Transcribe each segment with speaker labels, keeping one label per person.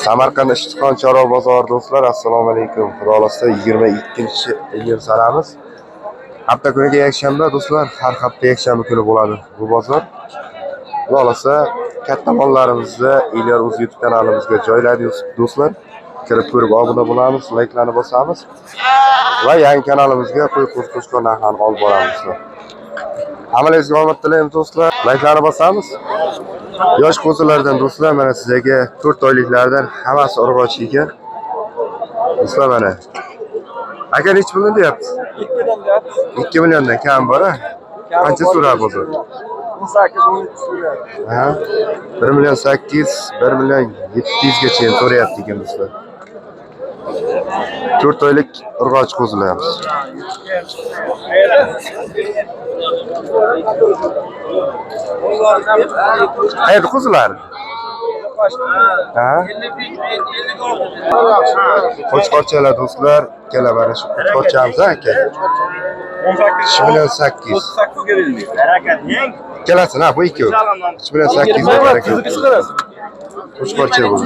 Speaker 1: Samarqand Ishtixon chorva bozori do'stlar, assalomu alaykum. Xudo xolasa 22-iyun sanamiz. Hafta kuniga yakshanba do'stlar, har hafta yakshanba kuni bo'ladi bu bozor. Xudo xolasa katta mollarimizni Elyor o'z YouTube kanalimizga joyladi do'stlar. Kirib ko'rib obuna bo'lamiz, layklarni bosamiz va yangi kanalimizga qo'y qo'shqor narxlarini olib boramiz do'stlar. Hammalaringizga omad tilaymiz do'stlar. Layklarni bosamiz. Yosh qo'zilardan do'stlar, mana sizlarga 4 oyliklardan hammasi urg'ochi ekan. Do'stlar mana. Aka nechi puldan deyapsiz? 2 milliondan kam bor a? Qancha so'rab bozor?
Speaker 2: 18 17 so'rayapti.
Speaker 1: Ha? 1 million 8, 1 million 700 gacha ham so'rayapti ekan do'stlar. 4 oylik urg'ochi qo'zilarimiz. Qayerda qo'zilar? Ha? Qo'chqorchalar do'stlar, ikkala mana shu qo'chqorchamiz aka. 3 million 8. Ikkalasini ha, bu ikkovi. 3 million 8 ga baraka. Qo'chqorcha bu.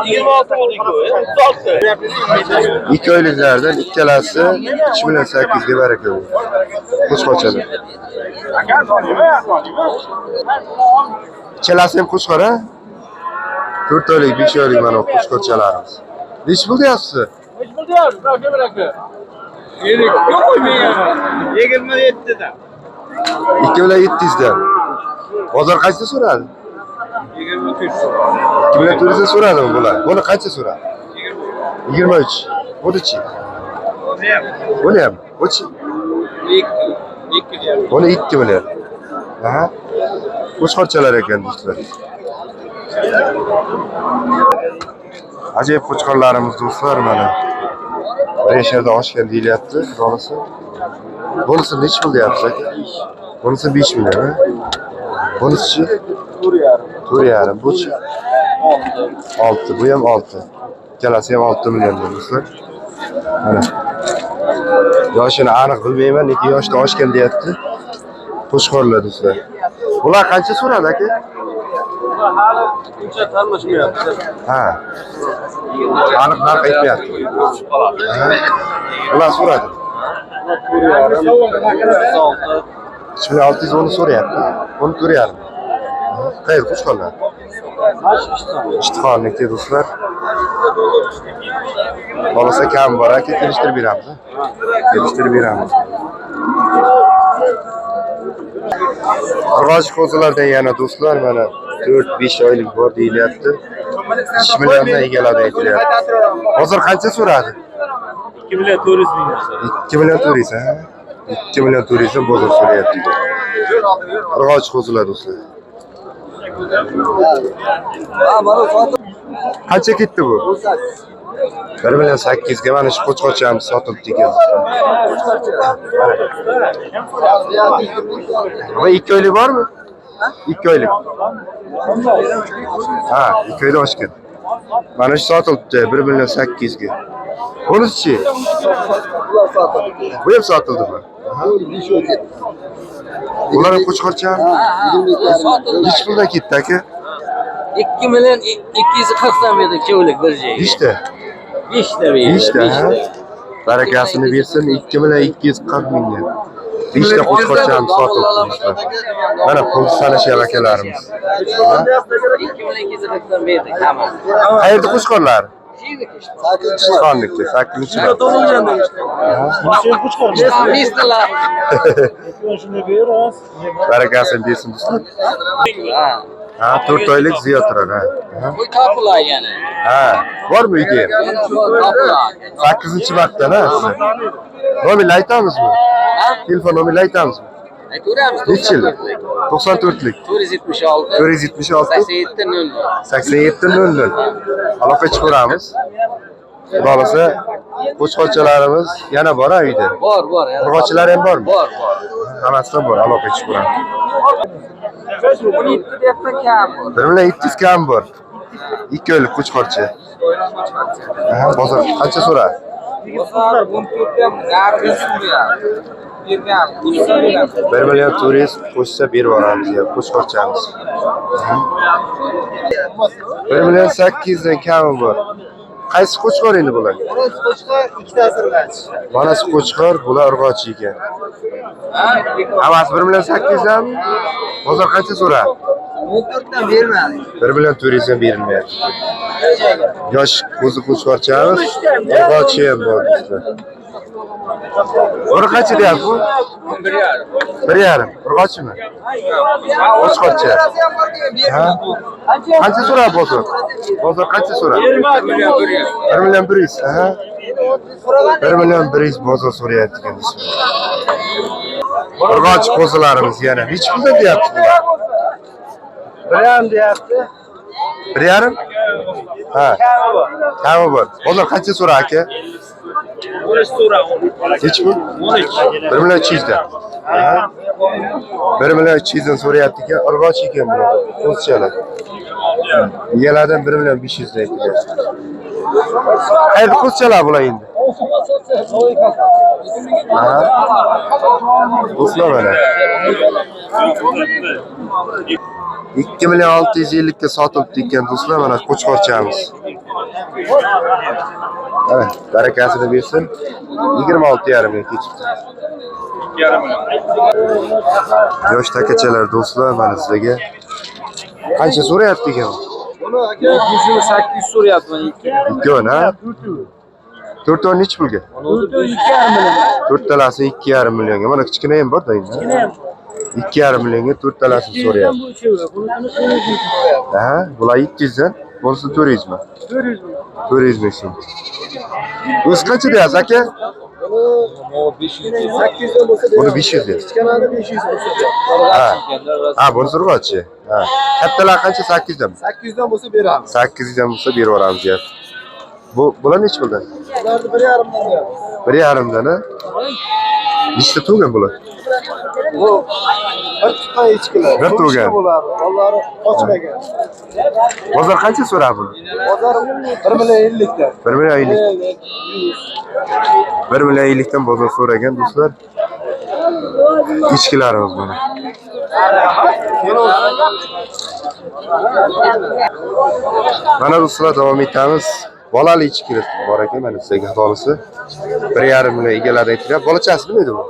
Speaker 2: 26 oldi 36.
Speaker 1: Ikki oyliklardan ikkalasi 3 million 8 ga baraka bu. Qo'chqorchalar. Ikkalasi ham qo'chqor ha? 4 oylik, 5 oylik mana bu qo'chqorchalarimiz. Nechi pul deyapsiz?
Speaker 2: Nechi pul deyapsiz, aka aka? Yo'q qo'ymayman. 27 dan.
Speaker 1: 2 million 700 dan. Bozor qancha so'radi?
Speaker 2: 23.
Speaker 1: 2 million 400 dan so'radimi bular? Buni qancha so'radi? 23. Buni-chi? Buni ham. Buchi?
Speaker 2: 2. 2 deyapti.
Speaker 1: Buni 2 million. Aha. Qo'chqorchalar ekan do'stlar. Ajoyib qo'chqorlarimiz do'stlar mana. Bir yasharda oshgan deyilyapti, xudo xolasa. Bunisi nechi pul deyapsiz aka? Bunisi 5 million, ha? Bunisi-chi? 4,5. Buchi? 6. Bu ham 6. Ikkalasi ham 6 million do'stlar. Mana. Yoshini aniq bilmayman, lekin yoshda oshgan deyapti. Qo'chqorlar do'stlar. Bular qancha so'radi aka?
Speaker 2: Hali uncha tanlashmayapti.
Speaker 1: Ha. Aniq narx aytmayapti. Ha. Ular so'radi. 3600 uni so'rayapti. Uni 4,5. Qayerda qo'chqorlar? Ishtixonniki do'stlar. Xohlasa kam bor aka, kelishtirib beramiz. Kelishtirib beramiz. Urg'ochi qo'zilardan yana do'stlar mana 4-5 oylik bor deyilyapti. 3 milliondan egaladi aytilyapti. Hozir qancha so'radi?
Speaker 2: 2 million 400 ming.
Speaker 1: 2 million 400, ha? 2 million 400 dan bozor so'rayapti. Urg'ochi qo'zilar do'stlar. Qancha ketdi bu? 1 million 8 ga mana shu qo'chqorchamiz sotildi ekan. Va 2 oylik bormi? 2 oylik. Ha, 2 oyda oshgan. Mana shu sotilibdi 1 million 8 ga. Bunisi-chi? Bu ham sotildimi? Ular ham qo'chqorcha? Nechi puldan ketdi aka?
Speaker 3: 2 million 240 dan berdik ikkovlik bir joyga.
Speaker 1: Nechta?
Speaker 3: 5 ta berdi.
Speaker 1: 5 ta, ha? Barakasini bersin, 2 million 240 mingga. 5 ta qo'chqorchamiz sotildi. Mana pul sanashyapti akalarimiz.
Speaker 3: 2 million 240 dan berdik hammasi.
Speaker 1: Qayerda qo'chqorlar? Ishtixonniki, 8-chi.
Speaker 3: Mistalar.
Speaker 1: Barakasini bersin do'stlar.
Speaker 3: Ha.
Speaker 1: Ha, 4 oylik ziyod turar, ha.
Speaker 3: Bu topiladi yana.
Speaker 1: Ha, bormi uyga?
Speaker 3: Yana bor topiladi.
Speaker 1: 8-marta, ha? Nomerni aytamizmi?
Speaker 3: Ha?
Speaker 1: Telefon nomerini aytamizmi?
Speaker 3: Aytaveramiz.
Speaker 1: Nechi yil? 94lik.
Speaker 3: 476
Speaker 1: 476
Speaker 3: 87 00.
Speaker 1: 87 00. Aloqa chiqaramiz. Xudo xolasa qo'chqorchalarimiz yana bor uyda.
Speaker 3: Bor, bor.
Speaker 1: Urg'ochilar ham bormi?
Speaker 3: Bor, bor.
Speaker 1: Hammasidan bor, aloqa chiqaramiz.
Speaker 3: 17 deyapman kam bor.
Speaker 1: 1 million 700 kam bor. 2 oylik qo'chqorcha. Aha, bozor qancha so'radi?
Speaker 3: Bozor 14 ham narxi so'rayapti.
Speaker 1: 1 million 400 qo'shsa berib yuboramiz ya, qo'chqorchamiz. 1 million 800 dan kami bor. Qaysi qo'chqor endi bular?
Speaker 4: Bunisi qo'chqor, ikkitasi urg'achi.
Speaker 1: Manasi qo'chqor, bular urg'ochi ekan. Hammasi 1 million 800 danmi? Bozor qancha so'radi?
Speaker 4: 14 dan bermadik.
Speaker 1: 1 million 400 dan berilmayapti. Yosh qo'zi qo'chqorchamiz, urg'ochi ham bor do'stlar. Buni qancha deyapti bu? 1.5. Urg'ochimi? Qo'chqorcha. Ha? Qancha so'radi bozor? Bozor qancha so'radi? 1 million 100. Aha. 1 million 100 bozor so'rayapti ekan do'stlar. Urg'ochi qo'zilarimiz yana nechi puldan deyapti bular?
Speaker 2: 1.5 deyapti.
Speaker 1: 1.5? Ha. Kami bor. Bozor qancha so'radi aka?
Speaker 2: 13 so'ra.
Speaker 1: Nechi pul? 1 million 200 dan. Aha. 1 million 200 dan so'rayapti ekan. Urg'ochi ekan bular. Qo'zichalar. Egalardan 1 million 500 dan aytilyapti. Qayerda qo'zichalar bular endi? Aha. Do'stlar mana. 2 million 650 ga sotilibdi ekan do'stlar, mana qo'chqorchamiz. Mana barakasini bersin. 26,5 ga ketibdi. Yosh takachalar do'stlar, mana sizlarga. Qancha so'rayapti ekan?
Speaker 2: Buni aka 2800 so'rayapman.
Speaker 1: Ikkovini, ha? To'rtovini nechi pulga?
Speaker 2: 2.5 million.
Speaker 1: To'rttalasini 2.5 millionga. Mana kichkina ham bor-da endi. 2.5 millionga to'rttalasini so'rayapti.
Speaker 2: Bu uchovi. Bunisini 400 so'rayapti.
Speaker 1: Ha, bular 700 dan, bunisi 400 mi?
Speaker 2: 400 ming.
Speaker 1: 400 ming so'm. O'zi qancha deyapsiz aka?
Speaker 2: Buni 500. 800 dan bo'lsa
Speaker 1: Buni 500 deyapsiz.
Speaker 2: Kichkinani 500 bo'lsa.
Speaker 1: Ha. Ha, bunisi urg'ochi. Ha. Kattalar qancha? 800 dan.
Speaker 2: 800 dan bo'lsa beramiz.
Speaker 1: 800 dan bo'lsa berib yuboramiz deyapti. Bu bular nechi puldan?
Speaker 2: Ularni 1.5 dan deyapmiz.
Speaker 1: 1.5 dan, ha? Nechta tug'gan bular?
Speaker 2: Bu bir tuqqan echkilar.
Speaker 1: Bir tug'gan.
Speaker 2: Bular, onlari qochmagan.
Speaker 1: Bozor qancha so'radi buni?
Speaker 2: Bozor 1 million 50 dan.
Speaker 1: 1 million 50. 1 million 50 dan bozor so'ragan do'stlar. Echkilarimiz mana. Mana do'stlar davom etamiz. Bolali echkilar bor ekan mana sizlarga xolisi. 1.5 million egalari aytilyapti. Bolachasi nima edi bu?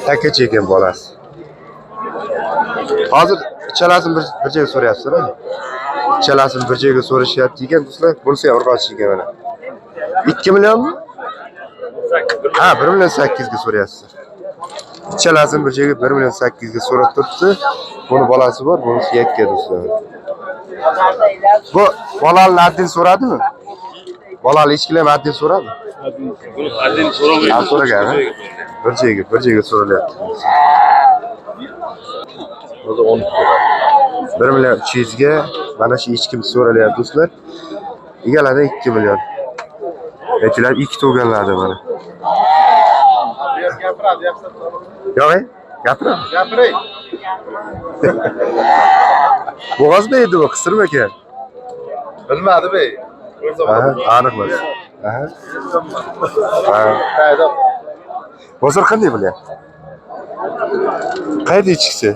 Speaker 1: Takacha ekan bolasi. Hozir ichalasini bir joyga so'rayapsizlar, ichalasini bir joyga so'rashyapti ekan do'stlar. Bunisi ham urg'ochi ekan mana. 2 millionmi? Ha, 1 million 800 ga so'rayapsizlar. Ichalasini bir joyga 1 million 800 ga so'rab turibdi. Buni bolasi bor, bunisi yakka do'stlar. Bu bolani addin so'radimi? Bolali echkilar ham addin so'radimi?
Speaker 5: Buni addin so'ramaydi.
Speaker 1: Ha, so'ragan, ha? Bir joyga so'ralyapti. 1 million 300 ga mana shu echkimiz so'ralyapti do'stlar. Egalari 2 million. Aytilar ikki tug'ganlardi mana.
Speaker 2: Gapiradi,
Speaker 1: Yo'q, gapiradi.
Speaker 2: Gapiray.
Speaker 1: Bo'g'ozmi edi bu, qisirmi ekan?
Speaker 2: Bilmadi bey.
Speaker 1: Aha, aniq emas. Aha. Ha.
Speaker 2: Qayda?
Speaker 1: Bozor qanday bo'lyapti? Qayerda echkisi?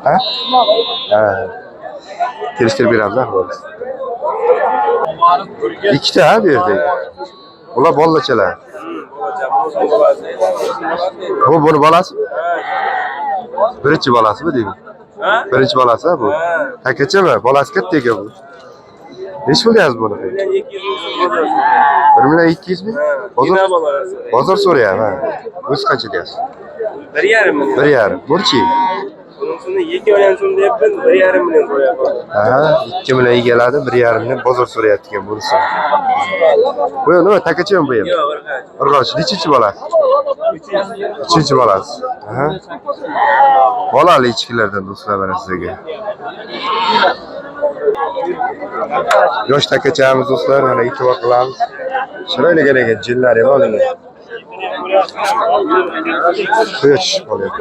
Speaker 1: Ha? Ha. Kelishtirib beramiz, ahvolimiz. Ikkita ha bu yerda. Ular bolachalar. Bu buni bolasi? Birinchi bolasimi deymi? Birinchi bolasi bu. Takachami? Bolasi katta ekan bu. Nechi pul deyapsiz buni? 1 million 200 ming? Bozor so'rayapti, ha. O'zi qancha deyapsiz?
Speaker 5: 1.5 million.
Speaker 1: 1.5. Burchi.
Speaker 5: Bunisini 2 million so'm deyapman, 1.5 million so'rayapman.
Speaker 1: Ha, 2 million egaladi, 1.5 million bozor so'rayapti ekan bunisi. Bu nima, takachami bu ham?
Speaker 5: Yo'q, urg'ochi.
Speaker 1: Urg'ochi nechinchi bolasi? Uchinchi bolasi. Aha. Bolali echkilardan do'stlar mana sizlarga. Yosh takachamiz do'stlar, mana e'tibor qilamiz. Chiroyli ekan, jinlari ham olingan. Quyosh tushib qolyapti.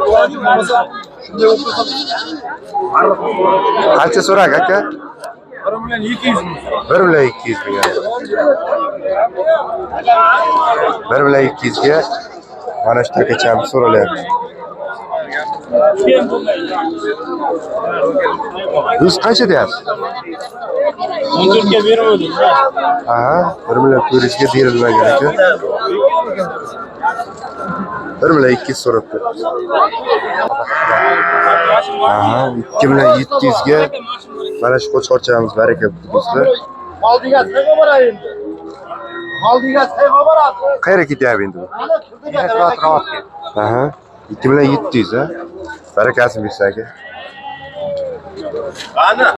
Speaker 1: Qancha so'rak aka?
Speaker 2: 1 million 200 ming.
Speaker 1: 1 million 200 ming. 1 million 200 ga Mana shu takachamiz so'ralyapti. Yuz qancha deyapsiz?
Speaker 2: 14 ga bermadik.
Speaker 1: Aha, 1 million 400 ga berilmagan ekan. 1 million 200 so'rab turibdi. Aha, 2 million 700 ga mana shu qo'chqorchamiz baraka do'stlar.
Speaker 4: Oldiga qayga boradi endi? Oldiga qayga boradi?
Speaker 1: Qayerga ketyapti endi bu? Aha, 2 million 700 ha. Barakasini bersin aka.
Speaker 5: Ana.